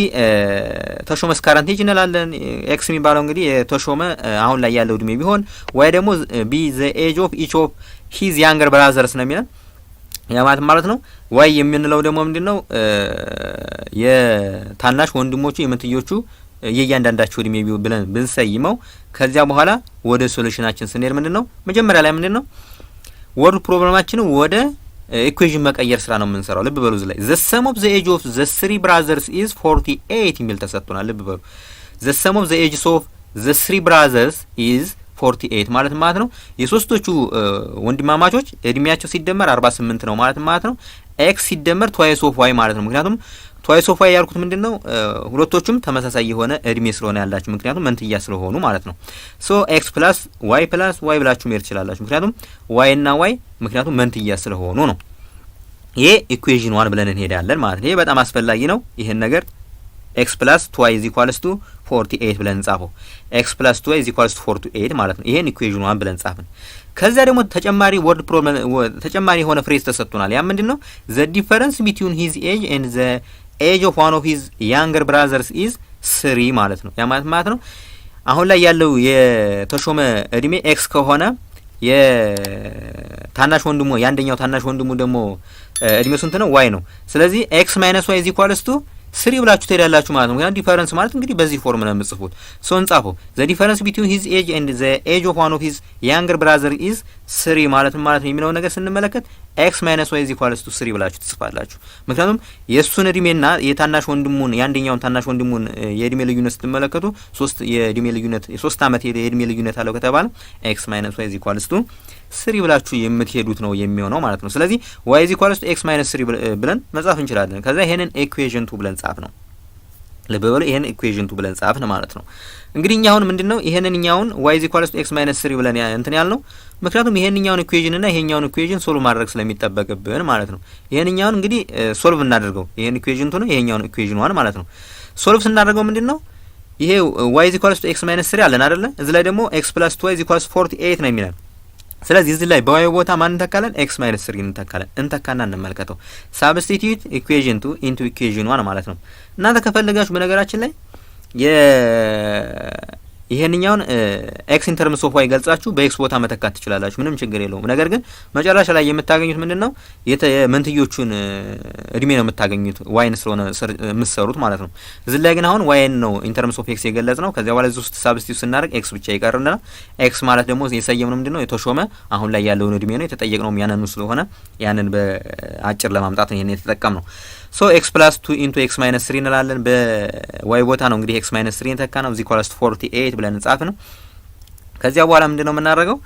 ተሾመ's current age እንላለን። x የሚባለው እንግዲህ የተሾመ አሁን ላይ ያለው እድሜ ቢሆን y ደግሞ be the age of each of his younger brothers ነው የሚለን። ያ ማለት ማለት ነው y የምንለው ደግሞ ምንድን ነው? የታናሽ ወንድሞቹ የመንትዮቹ የእያንዳንዳቸው እድሜ ብለን ብንሰይመው ከዚያ በኋላ ወደ solution ኣችን ስንሄድ ምንድን ነው መጀመሪያ ላይ ምንድን ነው word problem ኣችንን ወደ equation መቀየር ስራ ነው የምንሰራው። ልብ በሉ እዚህ ላይ the sum of the age of the three brothers is 48 የሚል ተሰጥቶናል። ልብ በሉ the sum of the ages of the three brothers is 48 ማለት ማለት ነው የሶስቶቹ ወንድማማቾች እድሜያቸው ሲደመር 48 ነው ማለት ማለት ነው። x ሲደመር twice of y ማለት ነው። ምክንያቱም twice of y ያልኩት ምንድን ነው ሁለቶቹም ተመሳሳይ የሆነ እድሜ ስለሆነ ያላቸው ምክንያቱም መንትያ ስለሆኑ ማለት ነው። So x plus y plus y ብላችሁ መሄድ ትችላላችሁ። ምክንያቱም y እና y ምክንያቱም መንትያ ስለሆኑ ነው። ይሄ equation one ብለን እንሄዳለን ማለት ነው። ይሄ በጣም አስፈላጊ ነው። ይሄን ነገር x plus two y is equals to 48 ብለን እንጻፈው። x plus two y is equals to 48 ማለት ነው። ይሄን equation one ብለን ጻፍን። ከዚያ ደግሞ ተጨማሪ word problem ተጨማሪ የሆነ phrase ተሰጥቶናል። ያ ምንድን ነው? The difference between his age and the age of one of his younger brothers is three ማለት ነው። ያ ማለት ማለት ነው አሁን ላይ ያለው የተሾመ እድሜ x ከሆነ የታናሽ ወንድሙ የአንደኛው ታናሽ ወንድሙ ደግሞ እድሜው ስንት ነው? y ነው። ስለዚህ x minus y is equals to three ብላችሁ ትሄዳላችሁ ማለት ነው። ምክንያቱም difference ማለት እንግዲህ በዚህ form ነው የምጽፉት። So እንጻፈው። The difference between his age and the age of one of his younger brother is three ማለት ማለት ነው የሚለውን ነገር ስንመለከት x minus y is equals to three ብላችሁ ትጽፋላችሁ። ምክንያቱም የእሱን እድሜና የታናሽ ወንድሙን የአንደኛውን ታናሽ ወንድሙን የእድሜ ልዩነት ስትመለከቱ ሶስት የእድሜ ልዩነት የ3 አመት የእድሜ ልዩነት አለው ከተባለ x minus y is equals to three ብላችሁ የምትሄዱት ነው የሚሆነው ማለት ነው። ስለዚህ y is equals to x minus three ብለን መጻፍ እንችላለን። ከዛ ይሄንን equation two ብለን ጻፍነው። ልብ በሉ ይሄን equation two ብለን ጻፍን ማለት ነው። እንግዲህ እኛ አሁን ምንድነው ይሄንን እኛውን y is equals to x minus three ብለን እንትን ያልነው ምክንያቱም ይሄንኛውን equation እና ይሄኛውን equation solve ማድረግ ስለሚጠበቅብን ማለት ነው። ይሄንኛውን እንግዲህ solve እናደርገው ይሄን equation two ነው፣ ይሄኛውን equation one ማለት ነው። Solve ስናደርገው ምንድነው ይሄ y is equals to x minus three አለን አይደለ? እዚህ ላይ ደግሞ x plus two y is equals 48 ነው የሚለን። ስለዚህ እዚህ ላይ በ y ቦታ ማን እንተካለን? x minus three እንተካለን። እንተካና እንመልከተው። Substitute equation two into equation one ማለት ነው። እናንተ ከፈለጋችሁ በነገራችን ላይ ይሄንኛውን x in terms of y ገልጻችሁ በ x ቦታ መተካት ትችላላችሁ። ምንም ችግር የለውም። ነገር ግን መጨረሻ ላይ የምታገኙት ምንድን ነው? የመንትዮቹን እድሜ ነው የምታገኙት y ን ስለሆነ የምትሰሩት ማለት ነው። እዚህ ላይ ግን አሁን y ን ነው in terms of x የገለጽነው። ከዚያ በኋላ እዚህ ውስጥ substitute ስናደርግ x ብቻ ይቀርልናል። x ማለት ደግሞ የሰየምነው ምንድን ነው? የተሾመ አሁን ላይ ያለውን እድሜ ነው የተጠየቅነውም ያንኑ ስለሆነ ያንን በአጭር ለማምጣት ነው ይሄን የተጠቀምነው። So x plus two into x minus three እንላለን። በ y ቦታ ነው እንግዲህ x minus three እንተካ ነው is equals 48 ብለን እንጻፍ ነው። ከዚያ በኋላ ምንድን ነው የምናደርገው?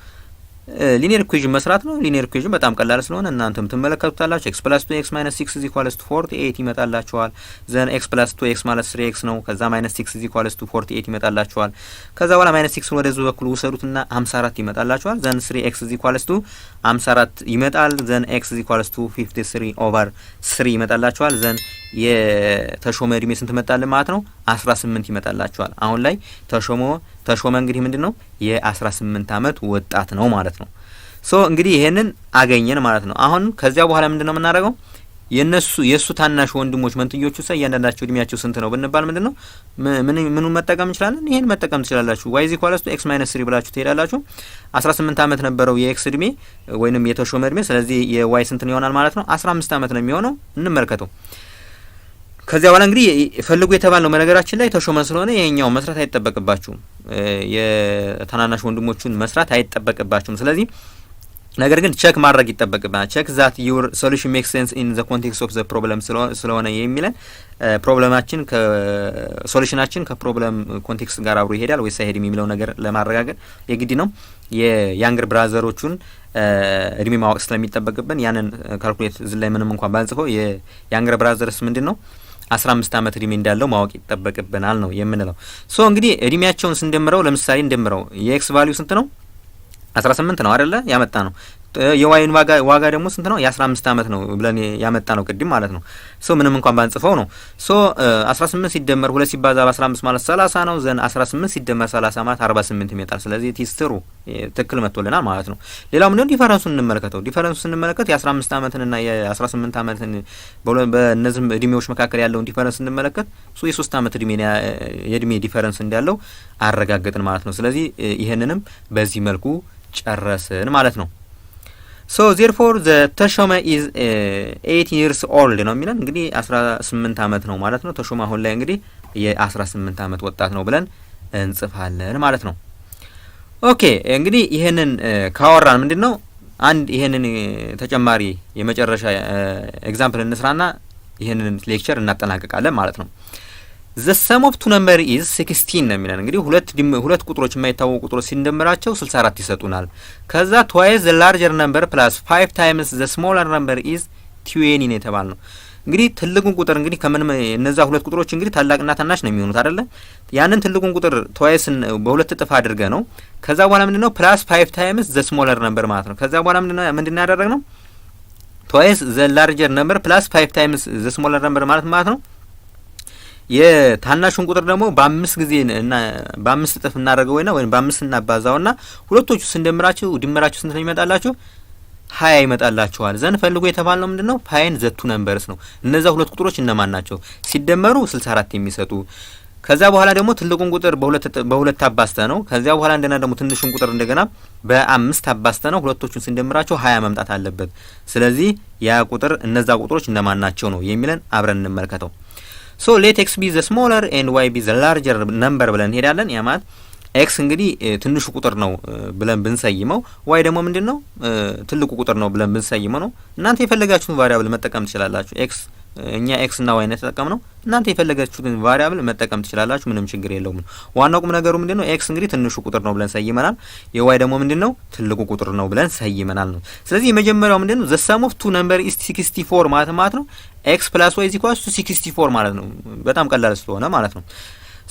Linear equation መስራት ነው። Linear equation በጣም ቀላል ስለሆነ እናንተም ትመለከቱታላችሁ። x plus two x minus six is equals to 48 ይመጣላችኋል። Then x plus two x ማለት three x ነው። ከዛ minus six is equals to 48 ይመጣላችኋል። ከዛ በኋላ minus six ን ወደዚህ በኩል ውሰዱትና 54 ይመጣላችኋል። Then three x is equals to 54 ይመጣል። Then x is equals to 53 over three ይመጣላችኋል። Then የተሾመ እድሜ ስንት መጣልን ማለት ነው? 18 ይመጣላችኋል። አሁን ላይ ተሾመ እንግዲህ ምንድን ነው የ18 አመት ወጣት ነው ማለት ነው። So እንግዲህ ይሄንን አገኘን ማለት ነው። አሁን ከዚያ በኋላ ምንድን ነው የምናደርገው? የነሱ የእሱ ታናሽ ወንድሞች መንትዮቹ ሳ እያንዳንዳቸው እድሜያቸው ስንት ነው ብንባል ምንድን ነው ምን ምኑን መጠቀም እንችላለን? ይሄን መጠቀም ትችላላችሁ። y is equals to x minus three ብላችሁ ትሄዳላችሁ። 18 አመት ነበረው የ x እድሜ ወይንም የተሾመ እድሜ። ስለዚህ የ y ስንት ነው ይሆናል ማለት ነው? 15 አመት ነው የሚሆነው። እንመልከተው። ከዚያ በኋላ እንግዲህ ፈልጉ የተባልነው በነገራችን ላይ ተሾመ ስለሆነ ይሄኛው መስራት አይጠበቅባችሁም። የታናናሽ ወንድሞቹን መስራት አይጠበቅባችሁም። ስለዚህ ነገር ግን check ማድረግ ይጠበቅብናል። Check that your solution make sense in the context of the problem ስለሆነ የሚለን problem ኣችን ከ solution ኣችን ከ problem context ጋር አብሮ ይሄዳል ወይስ አይሄድም የሚለው ነገር ለማረጋገጥ የግድ ነው የ younger brother ኦቹን እድሜ ማወቅ ስለሚጠበቅብን ያንን calculate እዚህ ላይ ምንም እንኳን ባንጽፈው የ younger brothers ምንድን ነው 15 አመት እድሜ እንዳለው ማወቅ ይጠበቅብናል ነው የምንለው። So እንግዲህ እድሜያቸውን ስንደምረው፣ ለምሳሌ እንደምረው፣ የ x value ስንት ነው? 18 ነው አይደለ? ያመጣ ነው። የ y ን ዋጋ ደግሞ ስንት ነው? የ15 አመት ነው ብለን ያመጣ ነው ቅድም ማለት ነው። So ምንም እንኳን ባንጽፈው ነው። So 18 ሲደመር 2 ሲባዛ በ15 ማለት 30 ነው። Then 18 ሲደመር 30 ማለት 48 ይመጣል። ስለዚህ it's true፣ ትክክል መጥቶልናል ማለት ነው። ሌላው ምንድነው? Difference ኡን እንመልከተው። Difference ኡ ስንመለከት የ15 አመትን የ18 አመትን በእነዚህ እድሜዎች መካከል ያለውን difference ስንመለከት እሱ የ3 አመት እድሜ የእድሜ difference እንዳለው አረጋገጥን ማለት ነው። ስለዚህ ይህንንም በዚህ መልኩ ጨረስን ማለት ነው። So therefore the ተሾመ is 18 years old ነው የሚለን። እንግዲህ 18 አመት ነው ማለት ነው። ተሾመ አሁን ላይ እንግዲህ የ18 አመት ወጣት ነው ብለን እንጽፋለን ማለት ነው። Okay፣ እንግዲህ ይህንን ካወራን ምንድን ነው አንድ ይህንን ተጨማሪ የመጨረሻ example እንስራና ይህንን lecture እናጠናቅቃለን ማለት ነው። The sum of two number is 16 ነው የሚለን። እንግዲህ ሁለት ቁጥሮች፣ የማይታወቁ ቁጥሮች ሲንደምራቸው 64 ይሰጡናል። ከዛ twice the larger number plus five times the smaller number is 20 ነው የተባል ነው። እንግዲህ ትልቁን ቁጥር እንግዲህ ከምንም እነዛ ሁለት ቁጥሮች እንግዲህ ታላቅና ታናሽ ነው የሚሆኑት አይደለ? ያንን ትልቁን ቁጥር twice በሁለት እጥፍ አድርገ ነው። ከዛ በኋላ ምንድነው? Plus five times the smaller number ማለት ነው። ከዛ በኋላ ምንድነው ያደረግነው? Twice the larger number plus five times the smaller number ማለት ነው። የታናሹን ቁጥር ደግሞ በአምስት ጊዜ እና በአምስት እጥፍ እናደርገውና ወይም በአምስት እናባዛውና ሁለቶቹ ስንደምራቸው ድምራቸው ስንት ነው ይመጣላችሁ? 20 ይመጣላችኋል። Then ፈልጎ የተባልነው ምንድነው? Find the two numbers ነው። እነዛ ሁለት ቁጥሮች እነማን ናቸው? ሲደመሩ 64 የሚሰጡ፣ ከዛ በኋላ ደግሞ ትልቁን ቁጥር በሁለት አባዝተ ነው። ከዚያ በኋላ እንደገና ደግሞ ትንሹን ቁጥር እንደገና በአምስት አባዝተ ነው። ሁለቶቹን ስንደምራቸው 20 መምጣት አለበት። ስለዚህ ያ ቁጥር እነዛ ቁጥሮች እነማን ናቸው ነው የሚለን፣ አብረን እንመልከተው። So let x be the smaller and y be the larger number ብለን እንሄዳለን። ያ ማለት x እንግዲህ ትንሹ ቁጥር ነው ብለን ብንሰይመው፣ y ደግሞ ምንድን ነው ትልቁ ቁጥር ነው ብለን ብንሰይመው ነው። እናንተ የፈለጋችሁን variable መጠቀም ትችላላችሁ። x እኛ x እና y ነው የተጠቀምነው። እናንተ የፈለጋችሁትን variable መጠቀም ትችላላችሁ። ምንም ችግር የለውም። ዋናው ቁም ነገሩ ምንድን ነው? x እንግዲህ ትንሹ ቁጥር ነው ብለን ሰይመናል። የ y ደግሞ ምንድን ነው? ትልቁ ቁጥር ነው ብለን ሰይመናል ነው። ስለዚህ የመጀመሪያው ምንድን ነው? The sum of two number is 64 ማለት ነው x plus y is equals to 64 ማለት ነው። በጣም ቀላል ስለሆነ ማለት ነው።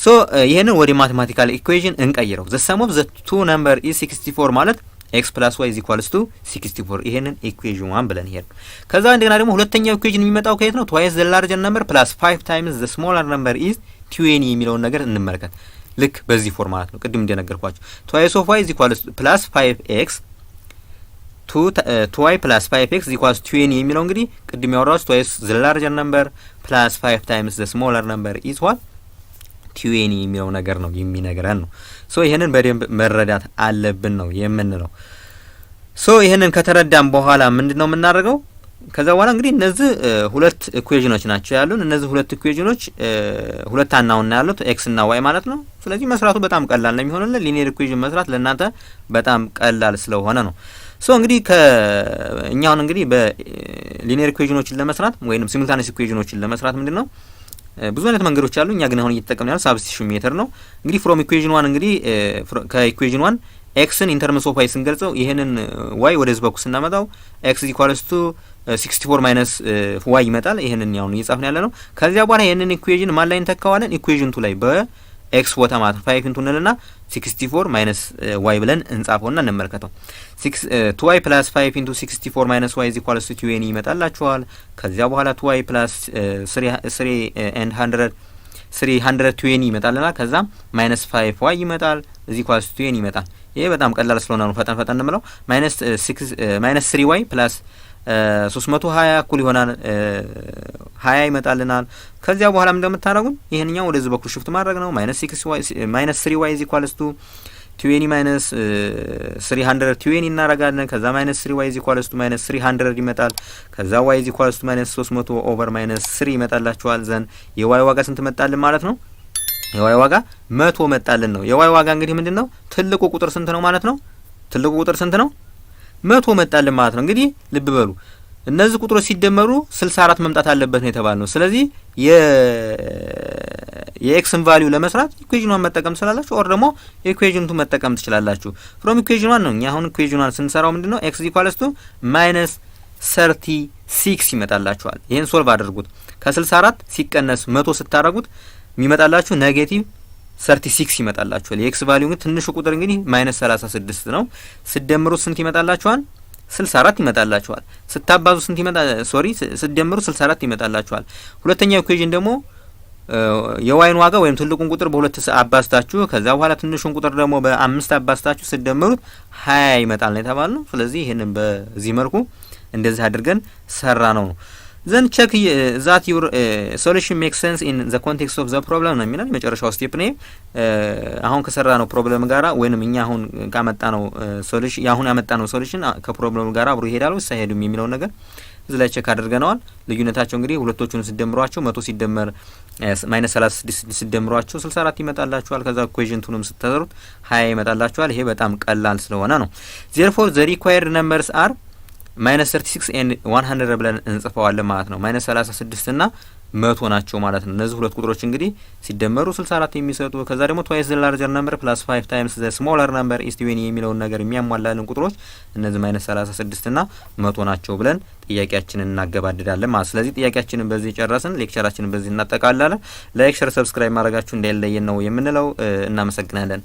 So ይህንን ወደ mathematical equation እንቀይረው። The sum of the two number is 64 ማለት x plus y is equals to 64። ይሄንን equation one ብለን ሄድ። ከዛ እንደገና ደግሞ ሁለተኛው equation የሚመጣው ከየት ነው? Twice the larger number plus five times the smaller number is 20 የሚለውን ነገር እንመልከት። ልክ በዚህ form ማለት ነው። ቅድም እንደነገርኳችሁ twice of y is equals plus five x two y plus five x equals 20 የሚለው እንግዲህ ቅድም ያወራሁት twice the larger number plus five times the smaller number is what 20 የሚለው ነገር ነው የሚነግረን ነው። So ይህንን በደንብ መረዳት አለብን ነው የምንለው። So ይህንን ከተረዳን በኋላ ምንድን ነው የምናደርገው? ከዛ በኋላ እንግዲህ እነዚህ ሁለት equation ኖች ናቸው ያሉን። እነዚህ ሁለት equation ኖች ሁለት unknown ያሉት x እና y ማለት ነው። ስለዚህ መስራቱ በጣም ቀላል ነው የሚሆንልን። Linear equation መስራት ለእናንተ በጣም ቀላል ስለሆነ ነው። So እንግዲህ ከእኛ አሁን እንግዲህ በ linear equation ኖችን ለመስራት ወይንም simultaneous equation ኖችን ለመስራት ምንድን ነው ብዙ አይነት መንገዶች አሉ። እኛ ግን አሁን እየተጠቀምን ያለው substitution method ነው። እንግዲህ from equation one፣ እንግዲህ ከ equation one x ን in terms of y ስንገልጸው ይህንን y ወደዚህ በኩል ስናመጣው x equals to 64 minus y ይመጣል። ይህንን ያው እየጻፍን ያለ ነው። ከዚያ በኋላ ይህንን equation ማን ላይ እንተካዋለን? Equation two ላይ በ x ቦታ ማለት ነው። Five into እንልና 64 minus y ብለን እንጻፈውና እንመልከተው። Two y plus five into 64 minus y is equals to 20 ይመጣላችኋል። ከዚያ በኋላ two y plus three and hundred 320 ይመጣልናል። ከዛ minus five y ይመጣል፣ is equals to 20 ይመጣል። ይሄ በጣም ቀላል ስለሆነ ነው ፈጠን ፈጠን እንምለው። Minus six minus three y plus 320 እኩል ይሆናል 20 ይመጣልናል። ከዚያ በኋላ እንደምታደርጉን ይህንኛው ወደዚህ በኩል shift ማድረግ ነው። Minus six y minus three y is equals to 20 minus 320 እናደርጋለን። ከዛ minus three y is equals to minus 300 ይመጣል። ከዛ y is equals to minus 300 over minus three ይመጣላችኋል። Then የ y ዋጋ ስንት መጣልን ማለት ነው? የ y ዋጋ 100 መጣልን ነው። የ y ዋጋ እንግዲህ ምንድን ነው? ትልቁ ቁጥር ስንት ነው ማለት ነው? ትልቁ ቁጥር ስንት ነው? 100 መጣልን ማለት ነው። እንግዲህ ልብ በሉ፣ እነዚህ ቁጥሮች ሲደመሩ 64 መምጣት አለበት ነው የተባልነው። ስለዚህ የ x ን value ለመስራት equation one መጠቀም ትችላላችሁ፣ or ደግሞ equation two መጠቀም ትችላላችሁ። From equation one ነው። እኛ አሁን equation one ስንሰራው ምንድነው? x equals to minus 36 ይመጣላችኋል። ይህን solve አድርጉት። ከ64 ሲቀነስ 100 ስታደርጉት የሚመጣላችሁ negative 36 ይመጣላችኋል። የ x value ግን ትንሹ ቁጥር እንግዲህ minus 36 ነው። ስትደምሩት ስንት ይመጣላችኋል? 64 ይመጣላችኋል። ስታባዙ ስንት ይመጣ? Sorry፣ ስትደምሩ 64 ይመጣላችኋል። ሁለተኛው equation ደግሞ የ y ን ዋጋ ወይም ትልቁን ቁጥር በሁለት አባዝታችሁ ከዛ በኋላ ትንሹን ቁጥር ደግሞ በአምስት አባዝታችሁ ስትደምሩት 20 ይመጣል ነው የተባልነው። ስለዚህ ይህንን በዚህ መልኩ እንደዚህ አድርገን ሰራነው። Then check that your solution make sense in the context of the problem ነው የሚለን የመጨረሻው step ነው። አሁን ከሰራነው problem ጋራ ወይንም እኛ አሁን ካመጣነው solution፣ የአሁን ያመጣነው solution ከ problem ኡ ጋራ አብሮ ይሄዳል ወይስ አይሄድም የሚለውን ነገር እዚህ ላይ check አድርገነዋል። ልዩነታቸው እንግዲህ ሁለቶቹን ስደምሯቸው 100 ሲደመር minus 36 ስደምሯቸው 64 ይመጣላችኋል። ከዛ equation two ንም ስትሰሩት 20 ይመጣላችኋል። ይሄ በጣም ቀላል ስለሆነ ነው። Therefore, the required numbers are minus 36 and 100 ብለን እንጽፈዋለን ማለት ነው። Minus 36 እና 100 ናቸው ማለት ነው። እነዚህ ሁለት ቁጥሮች እንግዲህ ሲደመሩ 64 የሚሰጡ፣ ከዛ ደግሞ twice the larger number plus 5 times the smaller number is 20 የሚለውን ነገር የሚያሟላልን ቁጥሮች እነዚህ minus 36 እና 100 ናቸው ብለን ጥያቄያችንን እናገባድዳለን ማለት። ስለዚህ ጥያቄያችንን በዚህ ጨረስን። Lecture ኣችንን በዚህ እናጠቃላለን። Like፣ share፣ subscribe ማድረጋችሁ እንዳይለየን ነው የምንለው። እናመሰግናለን።